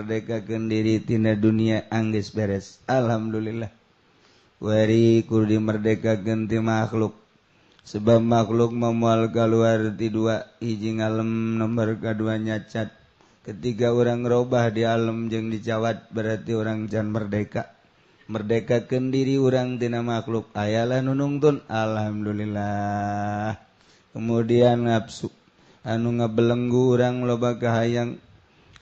merdekakeun diri tina dunia anggeus beres. Alhamdulillah. Wari kudu dimerdekakeun ti makhluk. Sebab makhluk memual keluar ti dua, hiji ngalem, nomor kedua nyacat. Ketika orang robah di alam jeung dicawat, berarti orang can merdeka. Merdekakeun diri urang tina makhluk, ayalah nu nungtun. Alhamdulillah. Kemudian nafsu anu ngabelenggu urang, loba kahayang,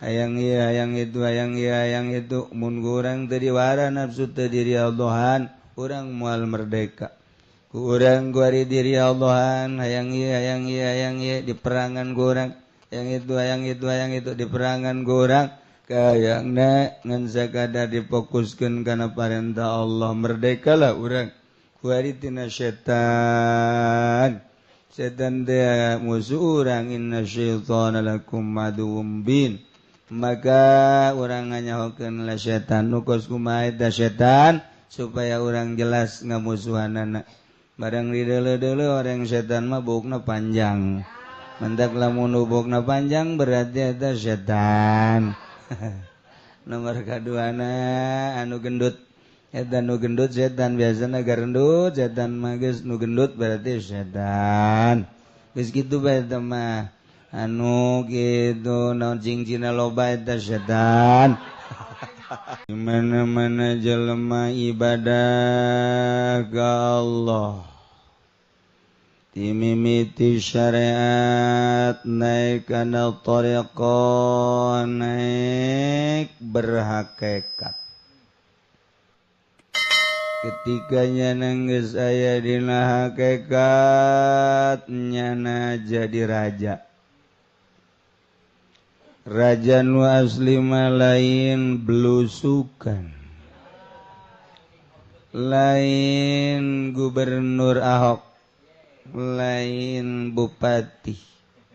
hayang ieu, hayang itu, hayang ieu, hayang itu. Mun urang teu diwara nafsu, teu diriadhohan, urang moal merdeka. Ku urang kuari diriadhohan, hayang ieu, hayang ieu, hayang ieu, diperangan ku urang, hayang itu, hayang itu, hayang itu, diperangan ku urang. Kayangna ngan sakadar difokuskeun kana parentah Allah, merdekalah urang. Kuari tina setan. Setan teh musuh urang, inna syaitana lakum aduwwum mubin. Maka urang nganyahokeun lah setan, nu kos kumaha eta setan supaya urang jelas ngamusuhanana. Barang dideuleu-deuleu, orang setan mah buukna panjang. Mentak lamun buukna panjang berarti eta setan. Nomor kaduana anu gendut. Eta nu gendut setan, biasana garendut setan mah, geus nu gendut berarti setan. Geus kitu bae eta mah. Anu kitu naon, cingcina loba, eta setan. Mana-mana jelema ibadah ka Allah, timimiti syariat naik kana tariqah, naik berhakikat. Ketika nyana geus aya dina hakikat, nyana jadi raja. Raja nu asli mah lain belusukan, lain gubernur Ahok, lain bupati,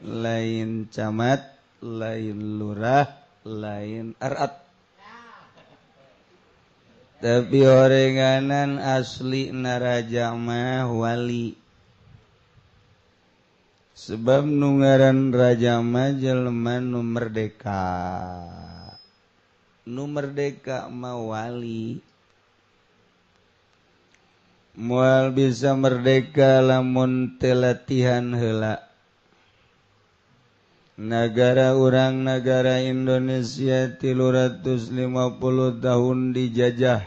lain camat, lain lurah, lain arat, tapi orenganan asli naraja mah wali. Sebab nu ngaran raja mah jelema nu merdeka. Nu merdeka mah wali. Moal bisa merdeka lamun teu latihan heula. Negara urang, negara Indonesia, 350 tahun dijajah.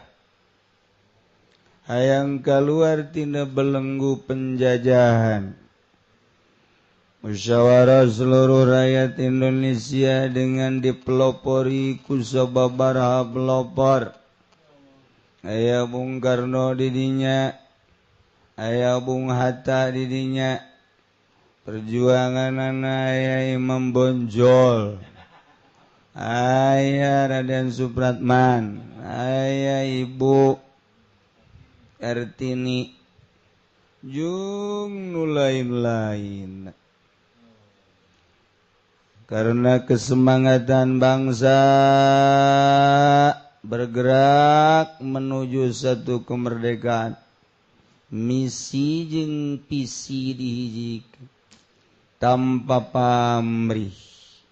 Hayang keluar tina belenggu penjajahan, musyawarah seluruh rakyat Indonesia dengan dipelopori ku sababaraha pelopor. Aya Bung Karno didinya, aya Bung Hatta didinya, perjuangan aya Imam Bonjol, aya Raden Supratman, aya Ibu Kartini, jung nu lain-lain. Karena kesemangatan bangsa bergerak menuju satu kemerdekaan, misi jeung visi dihijikeun tanpa pamrih.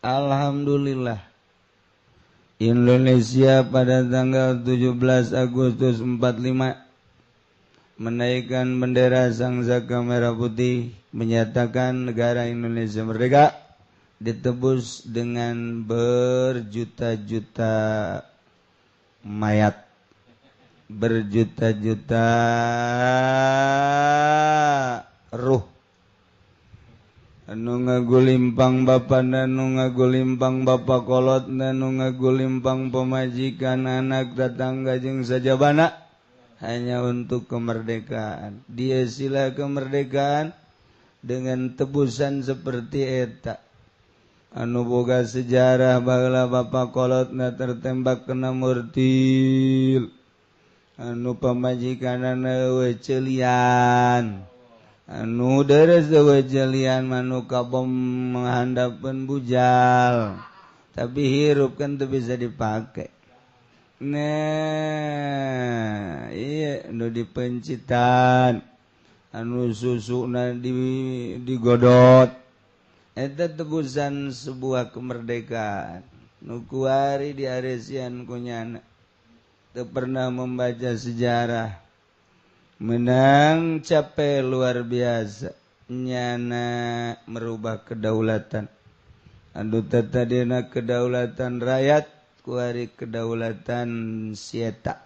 Alhamdulillah, Indonesia pada tanggal 17 Agustus 45 menaikkan bendera Sang Saka Merah Putih, menyatakan negara Indonesia merdeka, ditebus dengan berjuta-juta mayat, berjuta-juta ruh. Anu ngagulimpang bapana, nu ngagulimpang bapa kolot, nu ngagulimpang pemajikan, anak, tetangga jeung sajabana, hanya untuk kemerdekaan. Dia sila kemerdekaan dengan tebusan seperti eta. Anu boga sejarah baheula bapa kolotna tertembak kena mortir, anu pamajikanana eueuh celian, anu deres eueuh celian, anu kabom menghandapeun bujal, tapi hirup kan teu bisa dipake. Nah, iya, nu dipencitan, anu susuna digodot, eta tebusan sebuah kemerdekaan. Nu kuari diaresian ku nyana. Teu pernah membaca sejarah. Menang capek luar biasa. Nyana merubah kedaulatan. Anu tadina kedaulatan rakyat kuari kedaulatan sieta.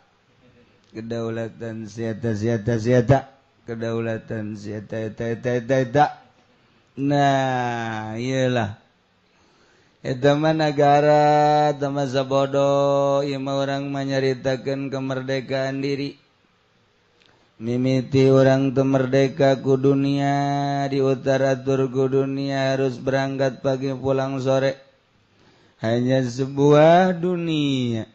Kedaulatan sieta sieta sieta. Kedaulatan sieta eta eta eta eta. Nah, iyalah. Eta mah nagara teu masa bodoh, ieu mah urang manyaritakeun kemerdekaan diri. Mimiti urang teu merdeka ku dunia, di utara tur ku dunia harus berangkat pagi pulang sore. Hanya sebuah dunia.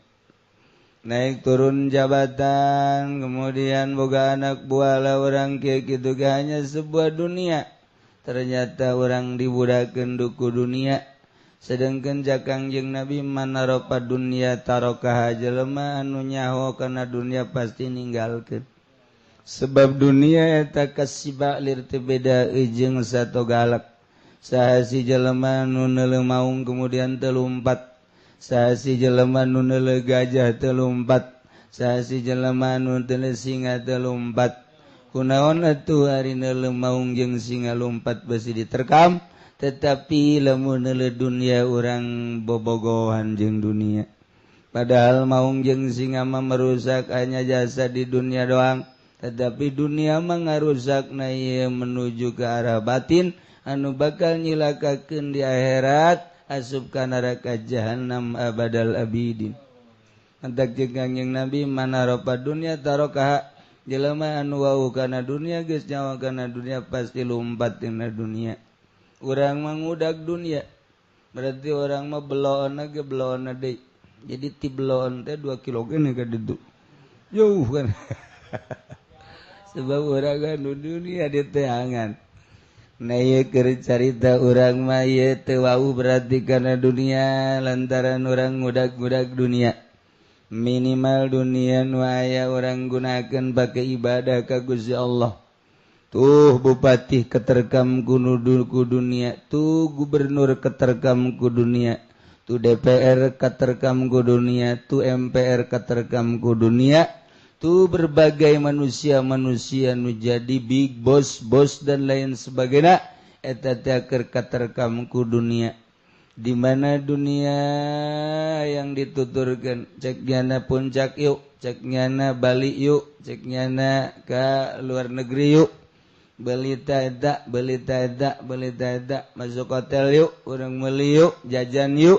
Naik turun jabatan, kemudian boga anak buah lah urang kieu kitu ge hanya sebuah dunia. Ternyata urang dibudakeun ku dunia. Sedangkan jakang jeung Nabi manaropa dunia tarokaha jelema anu nyaho kana dunia pasti ninggalkeun. Sebab dunia eta kasiba lir teu beda jeung sato galak. Saha si jelema nu neuleuh maung kemudian teu lumpat. Saha si jelema nu neuleuh gajah teu lumpat. Saha si jelema nu neuleuh singa teu lumpat. Kunaon atuh ari neuleuh maung jeung singa lumpat besi diterkam. Tetapi lamun neuleuh dunia urang bobogohan jeung dunia. Padahal maung jeung singa mah merusak hanya jasa di dunia doang. Tetapi dunia mah ngarusakna ieu menuju ke arah batin anu bakal nyilakakeun di akhirat asup ka neraka jahanam abadal abidin. Mantak jeung Kangjeng Nabi manaropa dunia tarokaha jelema anu wau kana dunia geus nyawa kana dunia pasti lumpat dina dunia. Urang mangudak dunia berarti orang mah beloon ge beloon deui. Jadi ti beloon teh 2 kilo geuning ka ditu. Jauh kan. Sebab urang anu dunia diteangan. Nah ieu keur carita urang mah ieu teu wau berarti kana dunia lantaran urang ngudak-ngudak dunia. Minimal dunia nu aya urang gunakeun pake ibadah ka Gusti Allah. Tuh bupati keterkam ku dunia, tuh gubernur keterkam ku dunia, tuh DPR keterkam ku dunia, tuh MPR keterkam ku dunia, tuh berbagai manusia-manusia nu jadi big boss, bos dan lain sebagainya, eta teh keur katerkam ku dunia. Di mana dunia yang dituturkan, cek nyana puncak yuk, cek nyana Bali yuk, cek nyana ke luar negeri yuk. Beli eta, beli eta, beli eta, masuk hotel yuk, urang meuli yuk, jajan yuk.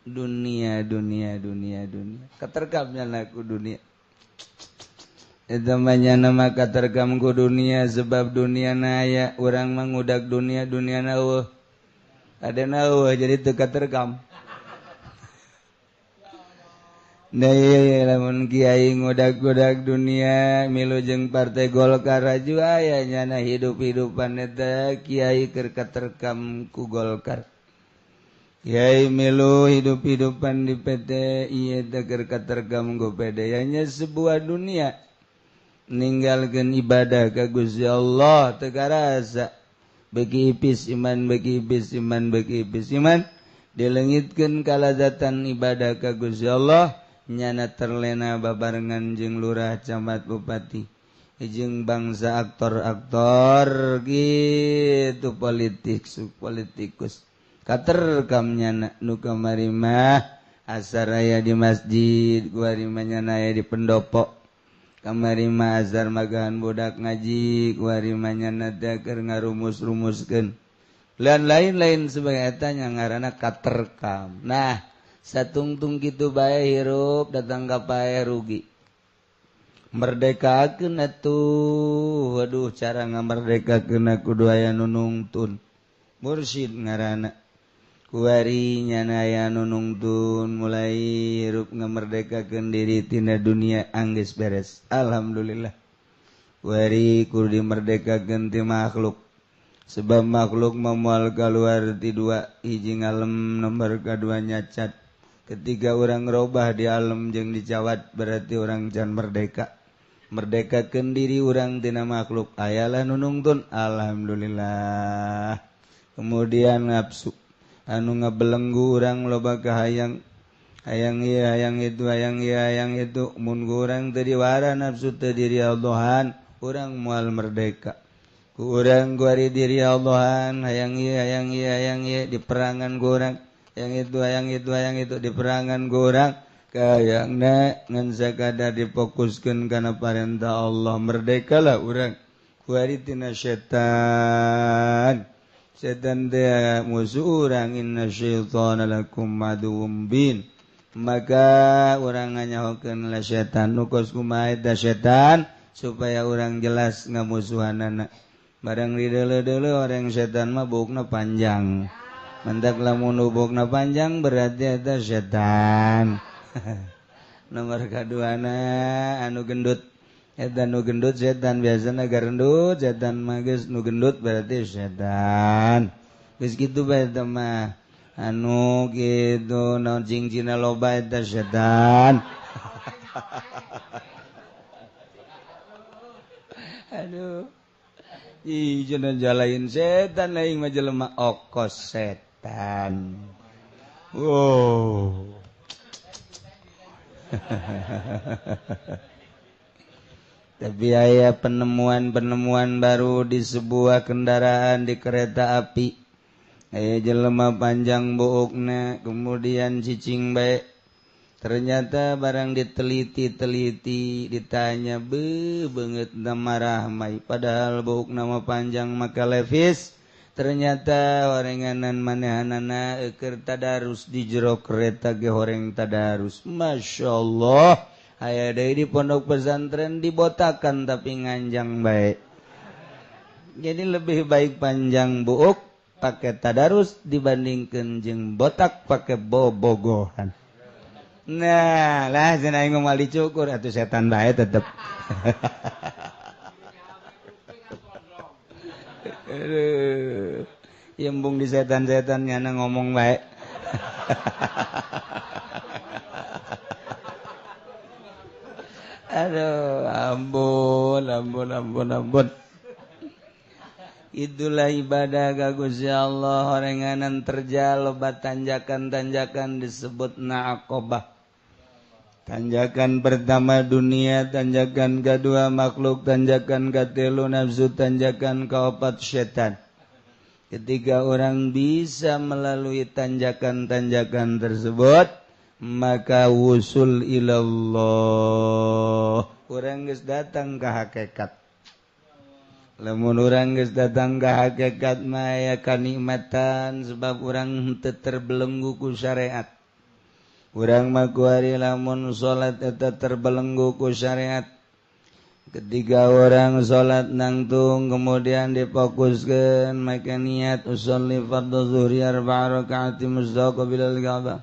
Dunia, dunia, dunia, dunia. Keterkamnya ku dunia. Eta mah nyana mah katerkam ku dunia sebab dunia na aya, urang mangudak dunia, dunia na eueuh. Ada na eueuh jadi teu katerkam. Nah iya lamun kiai ngudak-ngudak dunia milu jeung partai Golkar raju aya nyana hidup-hidupan eta kiai keur katerkam ku Golkar. Kiai milu hidup-hidupan di PT ieu teh keur katerkam ku PD nya sebuah dunia. Ninggalkeun ibadah ka Gusti Allah teu karasa. Beki ipis iman, beki ipis iman, beki ipis iman dilengitkeun kalazatan ibadah ka Gusti Allah. Nyana terlena babarengan jeung lurah camat bupati jeung bangsa aktor-aktor gitu politik politikus katerkam nyana nu kamari mah asar aya di masjid kuari mah nyana aya di pendopo kamari mah azar magahan budak ngaji kuari mah nyana teh keur ngarumus-rumuskeun lan lain-lain sebagai eta nya ngaranna katerkam. Nah satungtung kitu bae hirup datang ka pae rugi. Merdekakeun atuh. Waduh cara ngamerdekakeun kudu aya nu nungtun. Mursyid ngaranna. Kuari nyana aya nu nungtun mulai hirup ngamerdekakeun diri tina dunia anggeus beres. Alhamdulillah. Kuari kudu dimerdekakeun ti makhluk. Sebab makhluk moal kaluar ti dua hiji ngalem nomor kadua nyacat. Ketiga orang robah di alam jeung dicawat berarti orang can merdeka. Merdekakeun diri urang tina makhluk ayalah nu nungtun alhamdulillah. Kemudian nafsu anu ngabelenggu urang loba kahayang Hayang ieu hayang itu hayang ieu hayang itu mun urang teu diwara nafsu teu diriadhohan urang moal merdeka. Ku urang kuari diriadhohan hayang ieu hayang ieu hayang ieu diperangan ku urang hayang itu hayang itu hayang itu diperangan ku urang kayangna ngan sakadar difokuskeun kana parentah Allah merdekalah urang kuari tina setan. Setan teh musuh urang inna syaitana lakum aduwwum mubin. Maka urang nganyahokeun lah setan nu kos kumaha eta setan supaya urang jelas ngamusuhanana. Barang dideuleu-deuleu orang setan mah buukna panjang. Mentak lamun buukna panjang berarti eta setan. Nomor kaduana anu gendut. Eta nu gendut setan biasana garendut setan mah geus nu gendut berarti setan. Geus kitu bae eta mah. Anu gitu naon cingcina loba eta setan. Aduh. Ih cenah jalain setan aing mah jelema okos setan. Wow. Tapi aya penemuan-penemuan baru di sebuah kendaraan di kereta api. Aya jelema panjang buukna kemudian cicing bae. Ternyata barang diteliti-teliti ditanya beuh beungeut marah mai padahal buukna mah panjang maka levis. Ternyata orenganan manehanana keur tadarus di jero kereta ge horeng tadarus. Masyaallah. Aya deui di pondok pesantren dibotakan tapi nganjang bae. Jadi lebih baik panjang buuk pakai tadarus dibandingkan jeung botak pakai bobogohan. Nah, lah cenah aing moal dicukur atuh setan bae tetep. Aduh, embung di setan-setan nyana ngomong bae. Aduh, ampun, ampun, ampun, ampun. Itulah ibadah ka Gusti Allah orenganan terjal loba tanjakan-tanjakan disebut naqobah. Tanjakan pertama dunia, tanjakan kedua makhluk, tanjakan katilu nafsu, tanjakan keopat setan. Ketika orang bisa melalui tanjakan-tanjakan tersebut, maka wusul ilallah. Orang geus datang ke hakikat. Lamun urang geus datang ka hakikat mah aya kanikmatan sebab urang henteu terbelenggu ku syariat. Urang mah kuari lamun salat eta terbelenggu ku syariat. Ketika orang salat nangtung kemudian difokuskeun maka niat usolli fardhu zuhri arba'a rakaati mustaqbilal Ka'bah.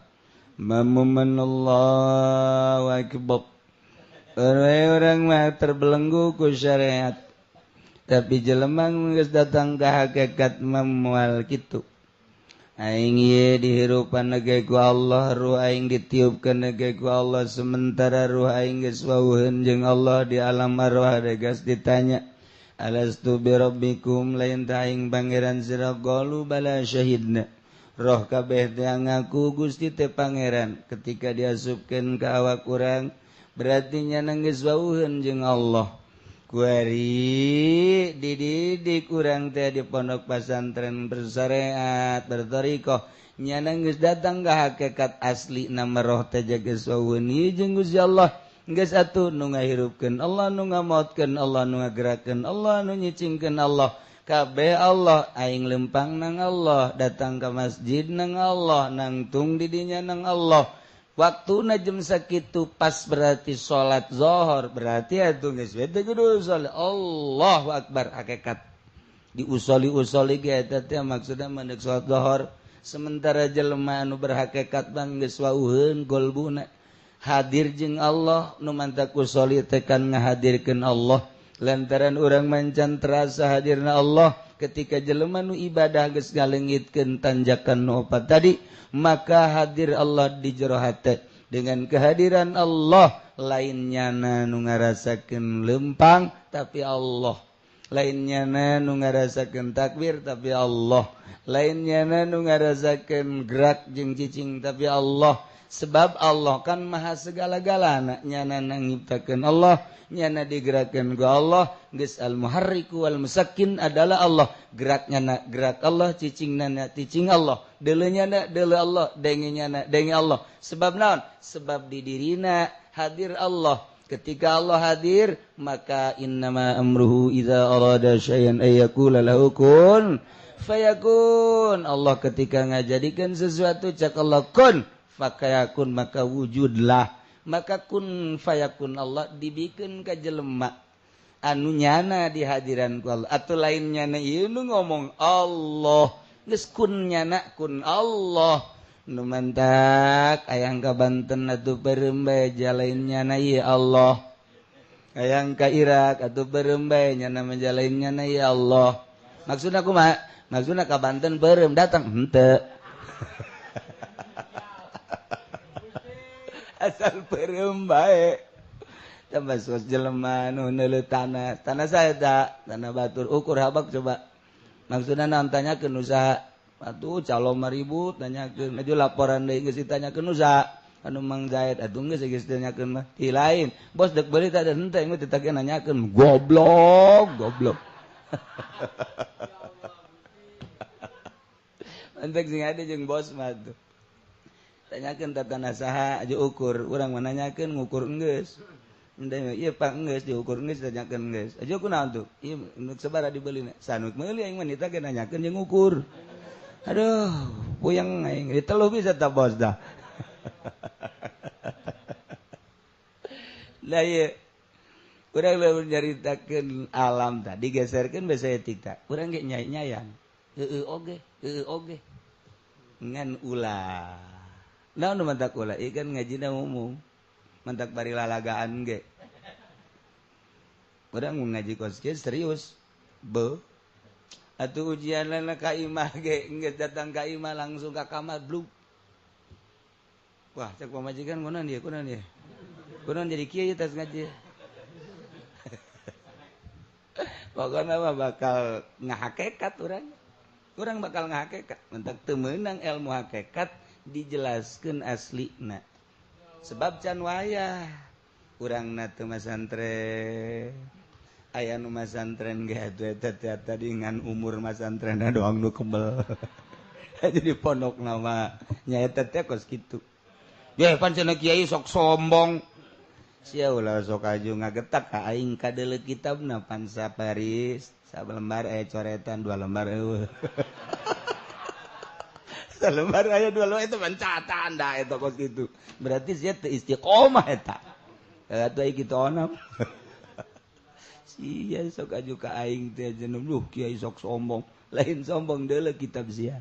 Mamuman Allahu akbar. Orang mah terbelenggu ku syariat. Tapi jelema geus datang ka hakikat moal kitu. Aing ieu dihirupan ge ku Allah, ruh aing ditiupkeun ge ku Allah, sementara ruh aing geus wawuheun jeung Allah di alam arwah geus ditanya, alastu bi rabbikum lain ta aing pangeran sira qalu bala syahidna. Roh kabeh teh ngaku Gusti teh pangeran. Ketika diasupkeun ka awak urang berarti nya geus wawuheun jeung Allah. Kuari dididik urang teh di pondok pesantren bersyariat berthariqah nyana geus datang ka hakikat asli nama roh teh geus wawuheun jeung Gusti Allah geus atuh nu ngahirupkeun Allah nu ngamaotkeun Allah nu ngagerakeun Allah nu nyicingkeun Allah kabeh Allah aing lempang nang Allah datang ka masjid nang Allah nangtung di dinya nang Allah. Waktu jam sakitu pas berarti salat zuhur berarti atuh geus we teh kudu salat Allahu akbar hakikat diusoli-usoli ge eta teh maksudna mendek salat zuhur sementara jelema anu berhakikat bang geus wauheun golbuna hadir jeung Allah nu mantak usoli teh kan ngahadirkeun Allah lantaran urang mancan terasa hadirna Allah ketika jelema nu ibadah geus ngaleungitkeun tanjakan nu opat tadi maka hadir Allah di jero hate. Dengan kehadiran Allah lain nyana nu ngarasakeun lempang tapi Allah, lain nyana nu ngarasakeun takbir tapi Allah, lain nyana nu ngarasakeun gerak jeung cicing tapi Allah. Sebab Allah kan maha segala-galana, nyana nyiptakeun Allah, nyana digerakkeun ku Allah. Geus al muharriku wal musakkin adalah Allah. Geraknya na gerak Allah, cicingna na cicing Allah, deuleunya na deuleu Allah, dengenya na denge Allah. Sebab naon? Sebab di dirina hadir Allah. Ketika Allah hadir, maka innama amruhu idza arada syai'an ay yaqula lahu kun fayakun. Allah ketika ngajadikeun sesuatu, cak Allah kun fakayakun, maka wujudlah. Maka kun fayakun Allah dibikeun ka jelema anu nyana di hadiran ku Allah. Atau lain nyana ieu nu ngomong Allah, geus kun nyana kun Allah. Nu mantak ayang ka Banten atuh peureum bae jalain nyana ieu Allah. Ayang ka Irak atuh peureum bae nyana majalain nyana ieu Allah. Maksudna kumaha? Maksudna ka Banten peureum datang henteu. Asal peureum bae. Tambah sos jelema nu neuleuh tanah. Tanah saya tak, tanah batur ukur habak coba. Maksudna naon tanyakeun usaha. Atuh calon mah ribut tanyakeun, aju laporan deui geus ditanyakeun usaha. Anu Mang Zaid atuh geus geus ditanyakeun mah. Ti lain, bos deuk beuli teh henteu enggeus ditagih nanyakeun. Goblok, goblok. Mantek sing ade jeung bos mah tuh. Tanyakeun teh tanah saha aju ukur, urang mah nanyakeun ngukur enggeus. Henteu ieu pak enggeus diukur enggeus tanyakeun geus. Aju kunaon tuh? Ieu nu sabaraha dibeulina? Sanut meuli aing mah ditagih nanyakeun jeung ngukur. Aduh, puyeng aing diteluh bisa tak bos dah. Lah ieu urang lamun nyaritakeun alam tadi digeserkeun basa etika. Urang ge nyai-nyayang. Heueuh oge, heueuh oge. Ngan ulah. Naon nu mantak ulah? Ieu kan ngajina umum. Mantak bari lalagaan ge. Urang ngaji kos kieu serius. Be. Atuh ujianna ka imah ge geus datang ka imah langsung ka kamar blug. Wah, cek pamajikan kunaon ieu, kunaon ieu. Kunaon jadi kieu ieu tas ngaji. Pokona mah bakal ngahakekat urang. Urang bakal ngahakekat. Mentak teu meunang ilmu hakikat dijelaskeun aslina. Sebab can wayah urangna teu masantren. Aya nu masantren ge atuh eta teh tadi ngan umur masantrenna doang nu kebel. Jadi pondok nama nya eta teh kos kitu. Ye pan cenah kiai sok sombong. Sia ulah sok aju ngagetak ka aing kadeuleu kitabna pan saparis salembar aya coretan dua lembar eueuh. Salembar aya dua lembar itu pencatatan da eta kos kitu. Berarti sia teu istiqomah eta. Atuh ai kitu onam. Sia sok aju ka aing teh jeneng duh kiai sok sombong. Lain sombong deuleu kitab sia.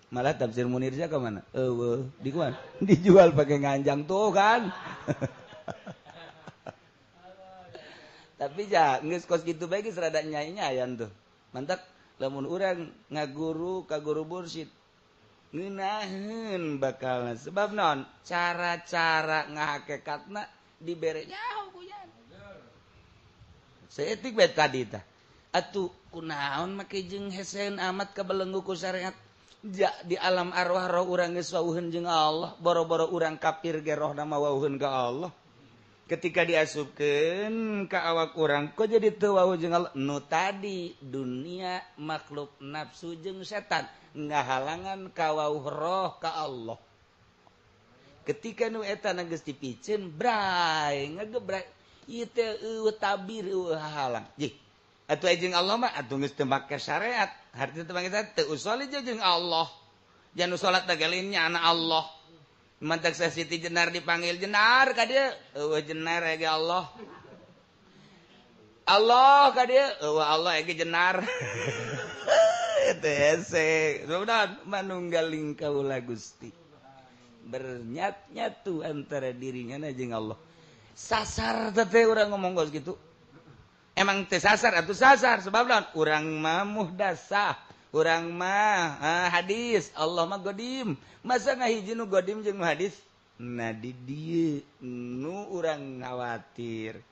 Malah tafsir Munir sia ka mana? Eueuh, di kuan? Dijual pakai nganjang tuh kan. Tapi ja geus kos kitu bae geus rada nyai-nyayan tuh. Mantak lamun urang ngaguru ka guru mursyid ngeunaheun bakalna. Sebab naon? Cara-cara ngahakekatna dibere nyaho ku nya. Seetik bae tadi tah. Atuh kunaon make jeung hesen amat kabelenggu ku syariat. Ja, di alam arwah roh urang geus wauheun jeung Allah, boro-boro urang kafir ge rohna mah wauheun ka Allah. Ketika diasupkeun ka awak urang kok jadi teu wauh jeung Allah? Nu tadi dunia makhluk nafsu jeung setan ngahalangan ka wauh roh ka Allah. Ketika nu eta geus dipiceun bray ngagebray ieu teh eueuh tabir eueuh hahalang. Jih, atuh jeung Allah mah atuh geus teu make syariat. Hartina teu make syariat teu usoli jeung Allah. Jangan salat dagelin nya anak Allah. Mantak Siti Jenar dipanggil Jenar ka dieu, eueuh Jenar ge Allah. Allah ka dieu, eueuh Allah ge Jenar. Eta hese. Sudah manunggaling kaula Gusti. Bernyat-nyatu antara dirinya jeung Allah. Sasar teh urang ngomong kos kitu. Emang teh sasar atuh sasar sebab naon? Urang mah muhdasah, urang mah hadis, Allah mah godim. Masa ngahiji nu godim jeung nu hadis? Nah di dieu nu urang khawatir.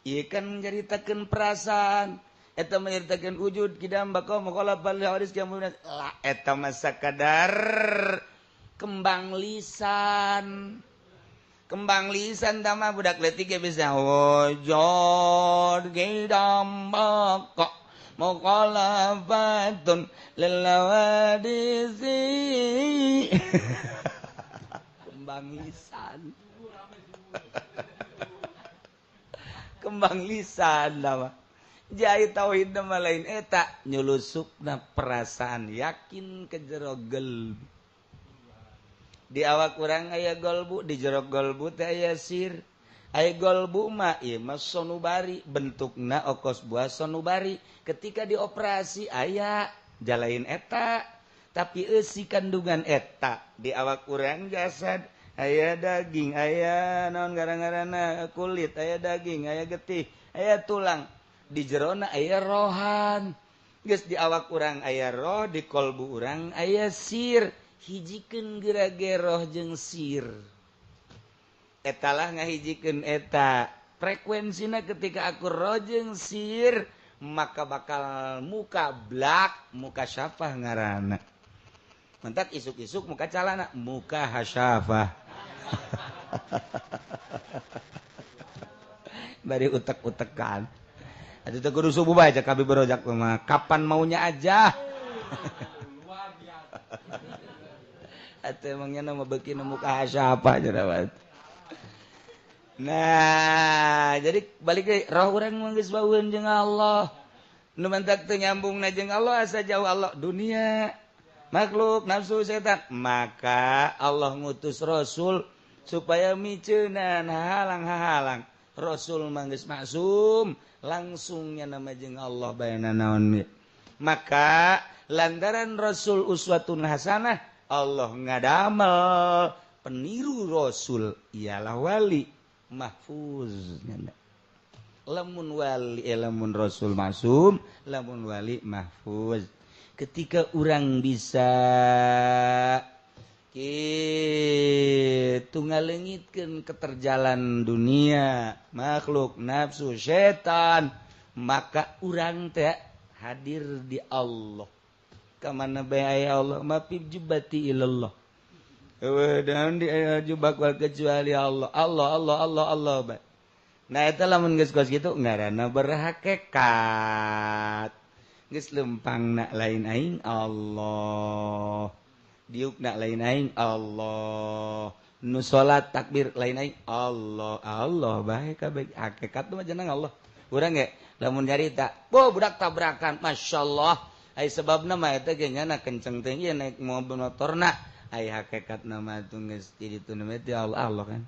Ieu kan nyaritakeun perasaan, eta nyaritakeun wujud kidam baqa mukhalaf bal hadis kiamun. Lah eta mah sakadar Kembang lisan. Kembang lisan tama budak leutik ge bisa wujud gidambaka mukhalafatun lil hawadisi. Kembang lisan. Kembang lisan nama. Jai tauhid nama lain eta nyulusupna perasaan yakin ke jero gelbu. Di awak urang aya golbu, di jero golbu teh aya sir. Aya golbu mah ieu mah sonubari, bentukna okos buah sonubari. Ketika dioperasi aya jalain eta, tapi eusi kandungan eta di awak urang jasad aya daging, aya naon gara-garana kulit, aya daging, aya getih, aya tulang. Di jerona aya rohan. Geus di awak urang aya roh, di kolbu urang aya sir. Hijikeun geura roh jeung sir. Etalah ngahijikeun eta. Frekuensina ketika aku roh jeung sir, maka bakal muka blak, muka syafah ngaranna. Mentak isuk-isuk muka calana, muka hasyafah. Bari utek-utekan. Atuh teh kudu subuh bae cek kabeh berojak mah. Kapan maunya aja. Atuh emangnya nama beuki nu muka hasyafah cenah. Nah, jadi balik deui roh urang mah geus baueun jeung Allah. Nu mentak teu nyambungna jeung Allah asa jauh Allah dunia, makhluk, nafsu, setan. Maka Allah ngutus rasul supaya miceunan halang-halang. Rasul mah geus maksum, langsungnya nama jeung Allah bae nanaon. Maka lantaran rasul uswatun hasanah, Allah ngadamel peniru rasul ialah wali mahfuz. Lamun wali, lamun rasul maksum, lamun wali mahfuz. Ketika orang bisa kitu ngalengitkeun keterjalan dunia, makhluk, nafsu, setan, maka urang teh hadir di Allah. Kamana bae aya Allah, ma fi jubati ilallah. Eueuh dan di aya jubak wal kecuali Allah. Allah Allah Allah Allah bae. Nah eta lamun geus kos kitu ngaranna berhakikat. Geus lempangna lain aing Allah. Diukna lain aing Allah. Nu salat takbir lain aing Allah. Allah bae kabeh hakikat mah jeneng Allah. Urang ge lamun nyarita, "Bo budak tabrakan, masyaallah." Ai sebabna mah eta ge nyana kenceng teh ieu naik mobil motorna. Ai hakikat nama tuh geus di ditu na teh Allah Allah kan.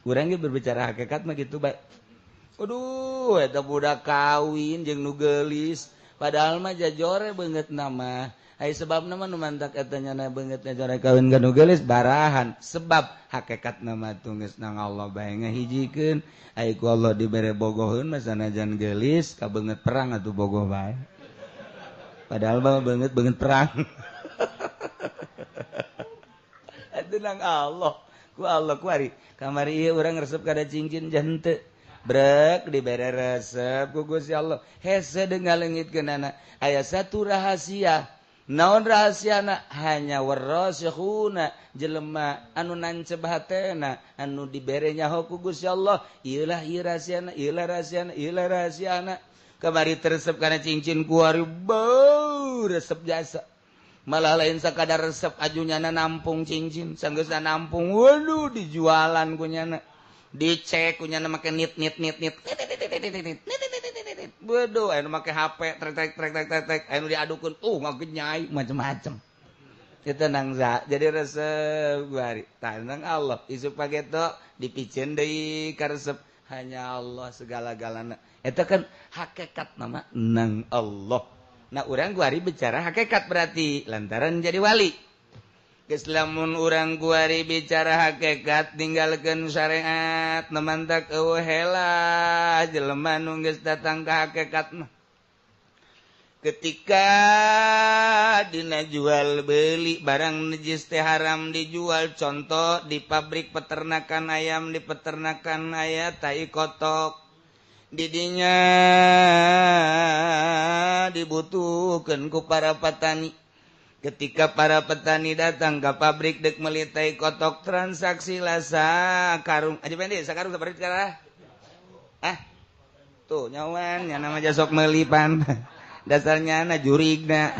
Urang ge berbicara hakikat mah kitu bae. Aduh, eta budak kawin jeung nu geulis, padahal mah jajore beungeut nama. Ai sebabna mah nu mantak eta nyana beungeutna jore kawin ka nu geulis barahan. Sebab hakikat nama tuh geus nang Allah bae ngahijikeun. Ai ku Allah dibere bogoheun mah sanajan geulis ka beungeut perang atuh bogoh bae. Padahal mah beungeut perang. Atuh nang Allah, ku Allah kuari. Kamari ieu urang resep kada cincin jante. Brek dibere resep ku Gusti Allah. Hese deung ngalengitkeunana. Aya satu rahasia. Naon rahasiana? Hanya warasikhuna jelema anu nancep hatena, anu dibere nyaho ku Gusti Allah. Ieulah ieu rahasiana, ieulah rahasiana, ieulah rahasiana. Kamari teresep kana cincin kuari bau resep jasa. Malah lain sakadar resep ajunyana nampung cincin, sanggeusna nampung waduh dijualan kunyana. Dicek kunyana make nit nit nit nit nit nit. Waduh anu make HP trek trek trek trek trek trek anu diadukeun ngagenyai macem-macem. Eta nangsa jadi resep kuari. Tah nang Allah isuk pageto dipiceun deui ka resep hanya Allah segala-galana. Eta kan hakikat nama nang Allah. Nah urang kuari bicara hakikat berarti lantaran jadi wali. Geus lamun urang kuari bicara hakikat ninggalkeun syariat nemantak eueuh hela jelema nu geus datang ka hakikat mah. Ketika dina jual beli barang najis teh haram dijual, contoh di pabrik peternakan ayam, di peternakan aya tai kotok, didinya dibutuhkan ku para petani. Ketika para petani datang ke pabrik dek meuli tai kotok, transaksi lah sakarung aja pendek, sakarung seperti sekarang. Ah, tuh nyawan nya nama jasok meuli pan dasarnya na jurigna.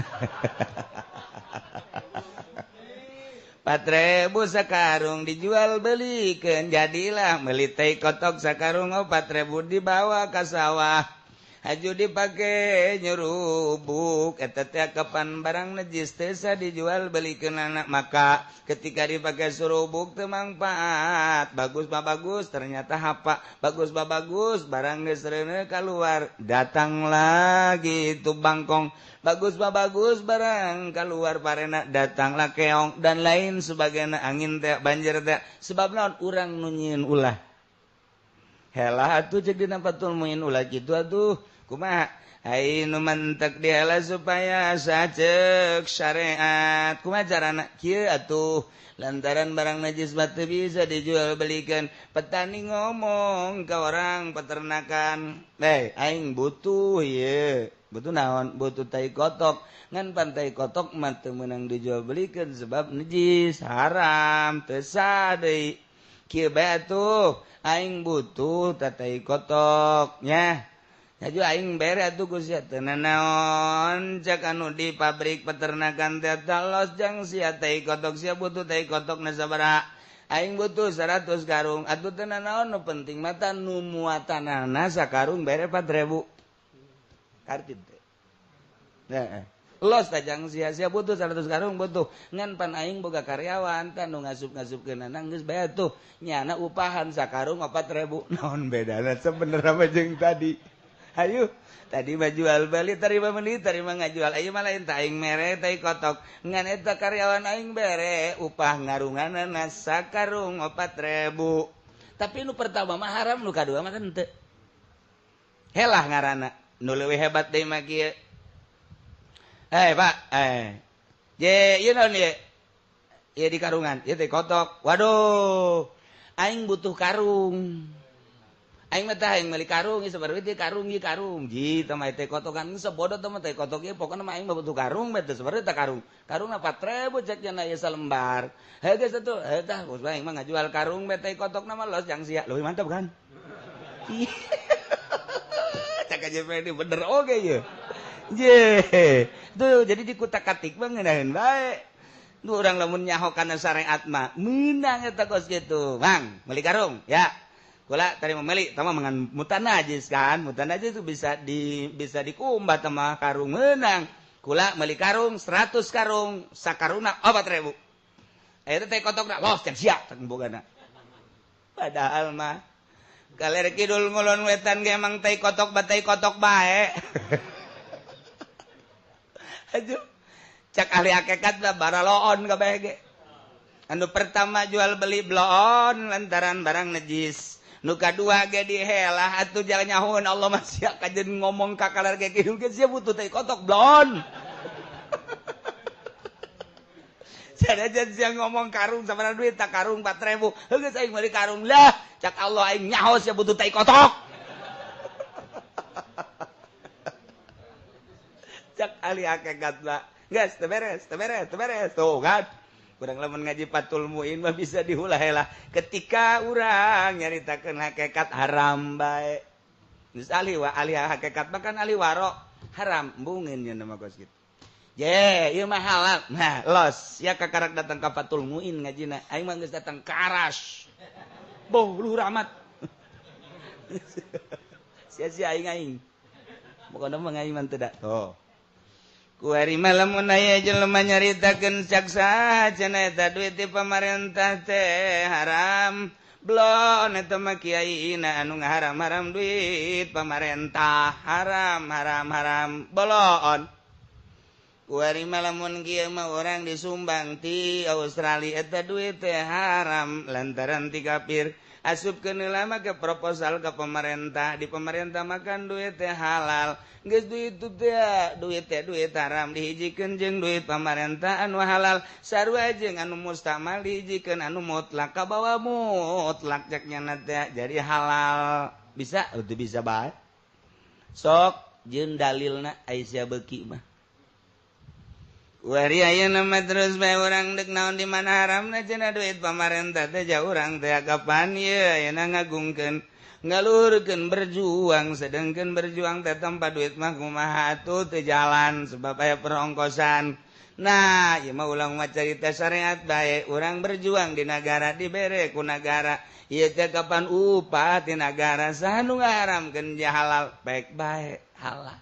4.000 sakarung dijual belikan, jadilah meuli tai kotok sakarung 4.000 dibawa ke sawah. Haju dipake nyerubuk eta teh kapan barang najis teh dijual belikeun anak, maka ketika dipakai surubuk teu mangfaat. Bagus mah bagus, ternyata hapa. Bagus mah bagus, barang geus reuneuh keluar, datang lagi itu bangkong. Bagus mah bagus, barang keluar parena, datanglah keong dan lain sebagainya, angin teh banjir teh. Sebab naon urang nu nyieun ulah. Helah atuh cek dina Fathul Muin ulah kitu atuh. Kumaha? Ai nu mentek dihelah supaya saceuk syariat. Kumaha carana? Kieu atuh. Lantaran barang najis mah teu bisa dijual belikan. Petani ngomong ke orang peternakan, "Hei, aing butuh ieu." Butuh naon? Butuh tai kotok. Ngan pantai kotok mah teu meunang dijual belikan sebab najis, haram, teu sah deui. Kieu bae atuh. Aing butuh tatai kotok nya. Haju aing bere atuh ku sia teu nanaon cek anu di pabrik peternakan teh los jang sia tai kotok, sia butuh tai kotok na sabaraha? Aing butuh 100 karung. Atuh teu nanaon, nu penting mah nu muatanana sakarung bere 4.000. Kartid teh. Heeh. Los tajang sia-sia butuh 100 karung butuh. Ngan pan aing boga karyawan tah nu ngasup-ngasupkeun geus bae tuh. Nyana upahan sakarung 4.000. Naon bedana sebenarnya mah jeung tadi? Hayu, tadi mah jual beli terima beli terima ngajual. Ayo mah lain tah aing mere tai kotok. Ngan eta karyawan aing bere upah ngarunganana sakarung 4.000. Tapi nu pertama mah haram, nu kadua mah henteu. Helah ngaranna. Nu leuwih hebat deui mah kieu. Eh Pak, ye, ieu naon ye? Ieu di karungan, ieu teh kotok. Waduh, aing butuh karung. Aing mah tah aing meuli karung, ieu sabar teh karung ieu karung. Ji, teh mah teh kotokan sebodoh teh mah teh kotok ieu pokona mah aing mah butuh karung bae teh sabar teh karung. Karungna 4.000 cek nya ieu salembar. Heuh geus atuh, heuh tah geus aing mah ngajual karung bae teh kotokna mah los jang sia. Leuwih mantap kan? Cak aja bener oge ieu. Je, tuh jadi dikutak-katik mah ngeunaheun bae. Nu urang lamun nyaho kana syariat mah meunang eta kos kitu. Bang, meuli karung ya. Kula tadi mau meuli, tah mah mangan mutan najis kan. Mutan najis itu bisa dikumbah tah mah karung meunang. Kula meuli karung 100 karung, sakarungna 4.000. Eta teh kotokna los teh siap teh bogana. Padahal mah kaler kidul ngulon wetan ge emang tai kotok batai kotok bae. Aduh, cak ahli hakikat lah baraloon kabeh ge. Anu pertama jual beli bloon lantaran barang najis. Nu kadua ge dihelah atuh jalan nyahoeun Allah mah sia kajeun ngomong ka kaler ge kidul ge sia butuh tai kotok bloon. Sanajan sia ngomong karung sabaraha duit tak karung 4.000. Heuh geus aing meuli karung lah, cak Allah aing nyaho sia butuh tai kotok. Cak ahli hakikat lah. Geus teu beres, teu beres, teu beres. Tuh kan. Kurang lamun ngaji Fathul Muin mah bisa dihulah-helah. Ketika urang nyaritakeun hakikat haram bae. Geus ahli wa ahli hakikat mah kan ahli waro haram embungeun nya mah kos kitu. Ye, ieu mah halal. Nah, los ya kakarak datang ka Fathul Muin ngajina. Aing mah geus datang ka Aras. Boh luhur amat. Sia-sia aing aing. Pokona mah ngaji mah teu da. Tuh. Kuari malam aya jelema nyaritakeun cak saha cenah eta duit ti pamarentah teh haram. Blon eta mah kiaina anu ngaharam-haram duit pamarentah haram haram haram bolon. Kuari malamun kieu mah urang disumbang ti Australia eta duit teh haram lantaran ti kafir. Asupkeun heula mah ke proposal ke pemerintah, di pemerintah makan duit teh halal. Geus duit teh duit teh duit haram dihijikeun jeung duit pamarentah anu halal. Sarua jeung anu mustamal dihijikeun anu mutlak kabawa mutlak cek nyana teh jadi halal. Bisa teu bisa bae. Sok jeung dalilna ai sia beuki mah. Wari ayeuna mah terus bae urang dek naon di mana haramna cenah duit pamarentah teh jauh urang teh kapan ieu ayeuna ngagungkeun ngaluhurkeun berjuang sedangkeun berjuang teh tanpa duit mah kumaha atuh teu jalan sebab aya perongkosan. Nah, ieu mah ulang mah carita syariat bae urang berjuang di nagara dibere ku nagara ieu teh kapan upah ti nagara saha nu ngaharamkeun ja halal baik bae halal.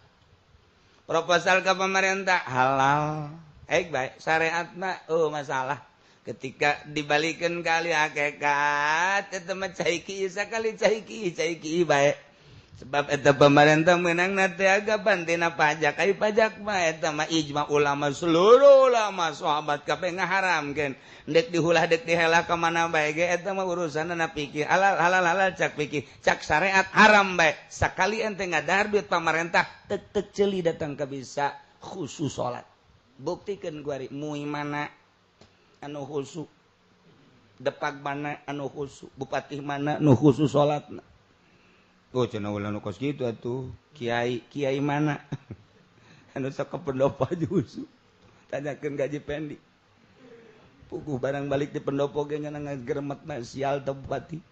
Proposal ke pemerintah halal. Baik syariat mah oh masalah ketika dibalikan kali hakikat eta mah cai ki sakali cai ki cai ki bae sebab eta pemerintah meunang na teh agapan tina pajak ai pajak mah eta mah ijma ulama seluruh ulama sahabat kabeh ngaharamkeun deuk dihulah deuk dihelah ka mana bae ge eta mah urusanna pikir halal halal halal cak pikir cak syariat haram bae sakali ente ngadahar duit pamarentah tek tek ceuli datang ka bisa khusus salat. Buktikan guari mui mana anu khusu depak mana anu khusu bupati mana anu khusus salatna. Oh cenah ulah nu kos kitu atuh kiai kiai mana anu sok ka pendopo aja khusu tanyakeun gaji pendi puguh barang balik di pendopo ge nya ngageremetna sial teh bupati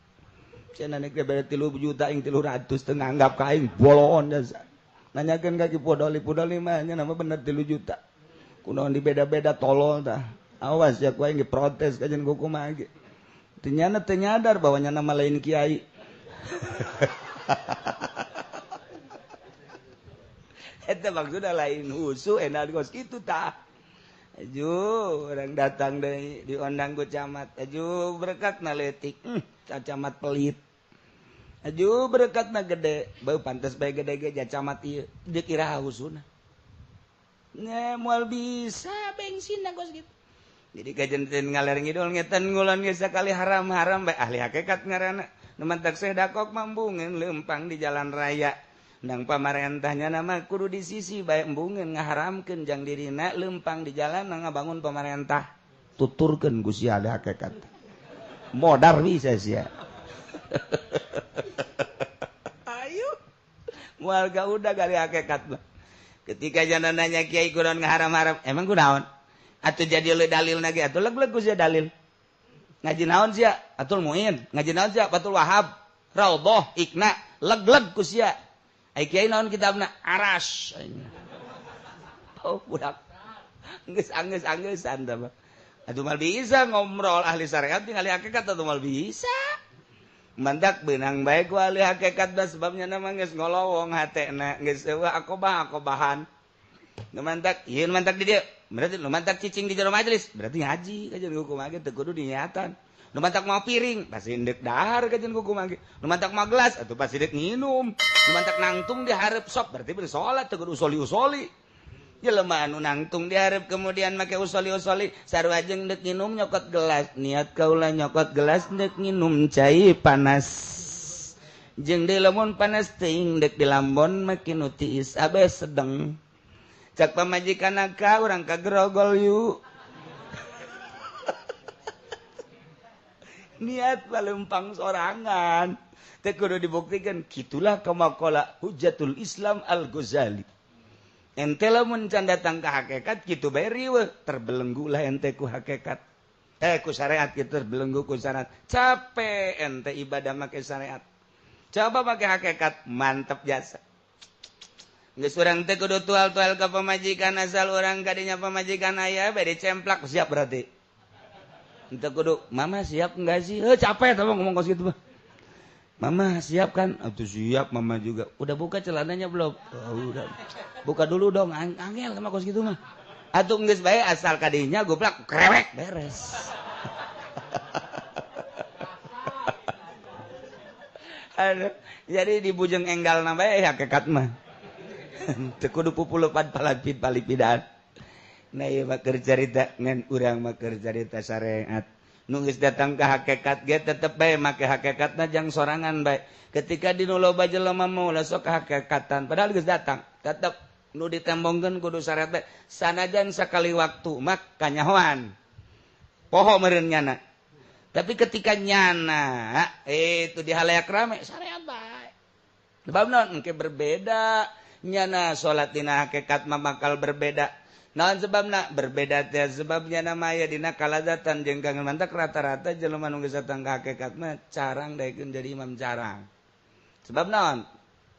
cenah nek dibere 3 juta ing 300 teu nganggap ka aing boloon jasa nanyakeun ka Ki Podoli Podoli mah nya nama bener 3 juta kunaon dibeda-beda tolol tah awas ya ku aing diprotes kajian ku kumaha ge teu nyana teu nyadar bahwa nyana mah lain kiai. Eta maksudna lain husu enak kos kitu tah. Aju orang datang deui diondang ku camat aju berkatna leutik camat pelit aju berkatna gede beuh pantes bae gede ge ja camat ieu deuk iraha husuna. Nah, moal bisa bensin kos gitu. Jadi kajen ngaler ngidul ngetan ngulon ge sakali haram-haram bae ahli hakikat ngaranna. Nu mantak sedakok mambungeun leumpang di jalan raya. Ndang pamarentahnya nama kudu di sisi bae embungeun ngaharamkeun jang dirina leumpang di jalan ngabangun pamarentah. Tuturkeun ku si ahli hakikat. Modar bisa sia. Ayo. Moal udah gali hakikat mah. Ketika jana nanya kiai kunaon ngaharam-haram, emang kunaon? Atuh jadi le dalil nage, atuh leg-leg ku sia dalil. Ngaji naon sia? Atul Muin, ngaji naon sia? Fathul Wahab, Raudhah, Ikna, leg-leg ku sia. Ai kiai naon kitabna? Aras. Oh, budak. Geus anggeus-anggeussan tah mah. Atuh mal bisa ngomrol ahli syariat jeung ahli hakikat atuh mal bisa. Mantak benang bae ku ahli hakikat bah sebabnya nama geus ngolowong hatena geus eueuh akobah akobahan. Nu mantak ieu nu mantak di dieu berarti nu mantak cicing di jero majelis berarti ngaji kajian hukum ge teu kudu diniatan. Nu mantak mau piring pasti endek dahar kajian hukum ge. Nu mantak mau gelas atuh pasti dek nginum. Nu mantak nangtung di hareup sok berarti bener salat teu kudu usoli-usoli. Jelema anu nangtung dihareup kemudian make usoli-usoli sarua jeung deuk nginum nyokot gelas niat kaula nyokot gelas deuk nginum cai panas jeung deui lamun panas teuing deuk dilambon make nu tiis abe sedeng cak pamajikan ka urang ka grogol yuk. Niat balempang sorangan teu kudu dibuktikan kitulah kamakola Hujatul Islam Al-Ghazali. Ente lamun can datang ke hakikat kitu bae riweuh terbelenggu lah ente ku hakikat ku syariat kitu terbelenggu ku syariat capek ente ibadah make syariat coba make hakikat mantep jasa geus urang teh kudu tual-tual ka pamajikan asal urang kadinya pamajikan aya bae dicemplak siap berarti ente kudu mama siap enggak sih capek tah ngomong kos kitu mah. Mama siap kan? Atuh siap mama juga. Udah buka celananya belum? Oh, udah. Buka dulu dong, angel sama kos gitu mah. Atuh geus bae asal kadinya goblak krewek beres. Aduh, jadi di bujeng enggalna bae hakikat mah. Teu kudu pupulepan palapid palipidan. Nah ieu mah keur carita ngan urang mah keur carita syariat. Nu geus datang ka hakikat ge tetep bae make hakikatna jang sorangan bae. Ketika di nu loba jelema mah ulah sok hakikatan padahal geus datang tetep nu ditembongkeun kudu syariat bae. Sanajan sakali waktu mah kanyahoan. Poho meureun nyana. Tapi ketika nyana itu di halayak rame syariat bae. Sebab naon engke berbeda nyana salat dina hakikat mah bakal berbeda. Naon sebabna berbeda teh sebabnya nama aya dina kalazatan jeung kangen mantak rata-rata jelema nu geus datang ka hakikat mah carang daekeun jadi imam carang. Sebab naon?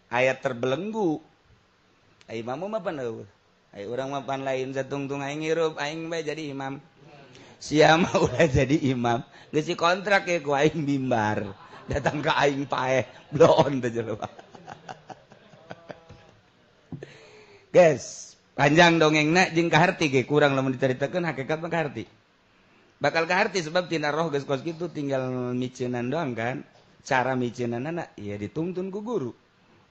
Aya terbelenggu. Ai imam mah pan eueuh. Ai urang mah pan lain satungtung aing ngirup aing bae jadi imam. Sia mah ulah jadi imam. Geus kontrak ye ku aing mimbar. Datang ka aing paeh bloon teh jelema. Guys, panjang dongengna jeung kaharti ge kurang lamun dicaritakeun hakikat mah kaharti. Bakal kaharti sebab tina roh geus kos kitu tinggal miceunan doang kan. Cara miceunanna ya dituntun ku guru.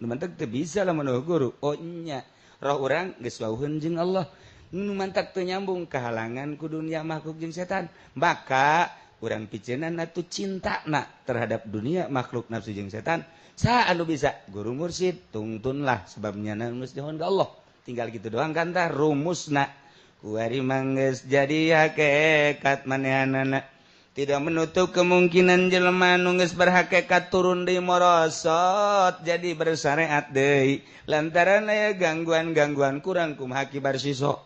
Nu mantak teu bisa lamun guru. Oh nya, roh urang geus wauheun jeung Allah. Nu mantak teu nyambung kahalangan ku dunia makhluk jeung setan. Maka urang piceunan atuh cintana terhadap dunia makhluk nafsu jeung setan. Saha anu bisa? Guru mursyid tungtunlah sebabnya geus dihon ka Allah. Tinggal gitu doang kan tah rumusna. Kuari manggeus jadi hakikat manehanana. Tidak menutup kemungkinan jelema nu geus berhakikat turun deui morosot jadi bersyariat deui. Lantaran aya gangguan-gangguan kurang kumaha kibar siso.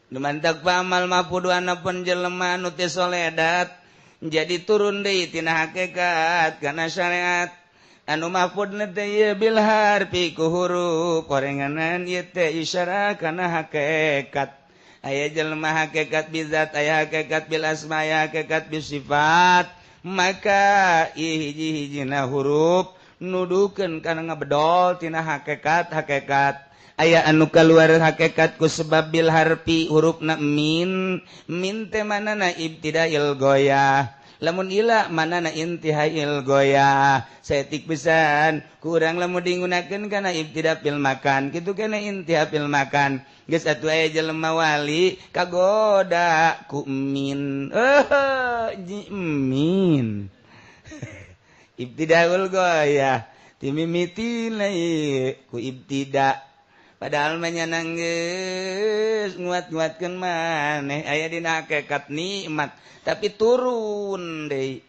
Nu mantak pamal mapuduana pun jelema nu teu soledat jadi turun deui tina hakikat kana syariat. Anu mahfudna teh ieu bil harfi ku huruf korenganan ieu teh isyarah kana hakikat. Aya jelema hakikat bizat, aya hakikat bil asma, aya hakikat bis sifat. Maka hiji-hijina huruf nudukeun kana ngabedol tina hakikat hakikat. Aya anu kaluar hakikat ku sebab bil harfi hurufna min, min teh manana ibtidail goyah. Lamun ila manana intihail goyah. Saeutik pisan kurang lamun digunakeun kana ibtida fil makan kitu kana intiha fil makan. Geus atuh aya jelema wali kagoda ku min. Min. Ibtidaul goyah timimiti ku ibtida. Padahal mah nya geus nguat-nguatkeun maneh aya dina hakikat nikmat tapi turun deui.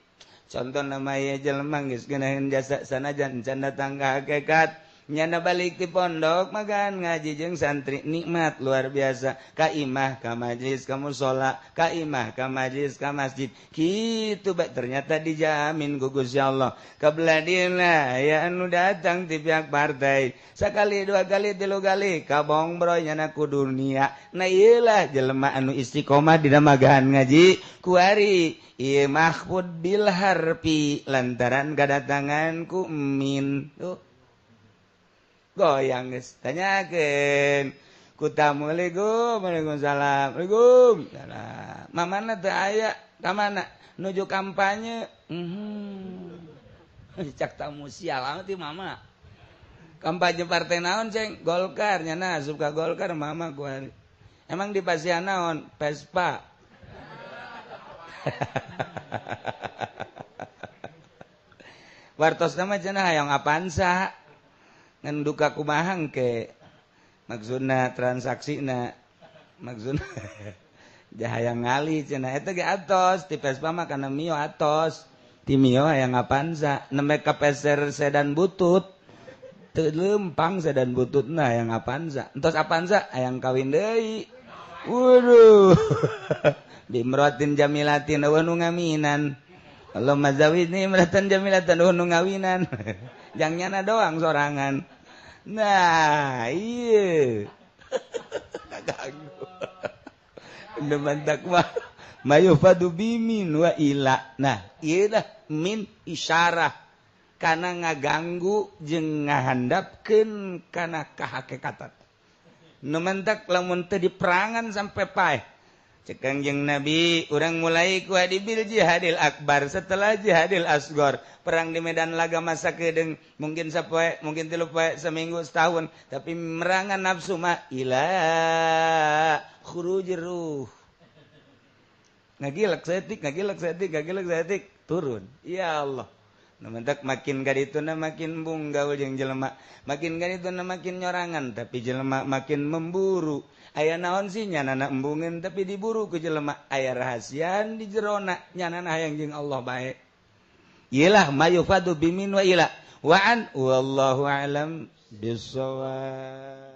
Contoh nama aya jelema geus geunaheun jasa sanajan can datang ka hakikat nyana balik ti pondok magan ngaji jeung santri nikmat luar biasa ka imah ka majlis ka musala ka imah ka majlis ka masjid kitu bae ternyata dijamin ku Gusti Allah. Kabeladina aya anu datang ti pihak partai sakali dua kali tilu kali kabongbroy nyana ku dunia. Nah ieu lah jelema anu istiqomah dina magahan ngaji kuari ieu mahfud bil harfi lantaran kadatangan ku min. Tuh goyang geus tanyakeun ku tamu Waalaikum waalaikumsalam waalaikumsalam mamana teu aya ka mana nuju kampanye. Cak tamu sial amat ieu mama kampanye partai naon ceng Golkar nyana asup ka Golkar mama kuari emang di pasian naon Vespa. Wartos nama cenah hayang Avanza ngan duka kumaha engke maksudna transaksina maksudna hayang ngali cenah eta ge atos ti Vespa mah kana Mio atos ti Mio hayang Avanza nembe ka peser sedan butut teu lempang sedan bututna hayang Avanza entos Avanza hayang kawin deui. Waduh. Bimratin jamilatin wa nu ngaminan. Allahumma zawidni imratan jamilatan wa nu ngawinan. Jang nyana doang sorangan. Nah, iya. Kaganggu. Demantak mah mayufadu bimin wa ila. Nah, ieu lah min isyarah kana ngaganggu jeung ngahandapkeun kana kahakikatan. Nu mantak lamun teu diperangan sampai paeh. Cek Kangjeng Nabi, urang mulai ku bil jihadil akbar setelah jihadil asgor. Perang di medan laga masa kedeung mungkin sapoe, mungkin 3 poe, seminggu, setahun, tapi merangan nafsu mah ila khurujir ruh. Ngagilek saeutik, ngagilek saeutik, ngagilek saeutik, turun. Ya Allah. Nu mantak makin kadituna makin bunggaul jeung jelema, makin kadituna makin nyorangan, tapi jelema makin memburu. Aya naon sih nyanana embungeun tapi diburu ku jelema, aya rahasian di jerona nyanana hayang jeung Allah bae. Iyalah mayufadu bimin wa ila wa an wallahu alam bisawab.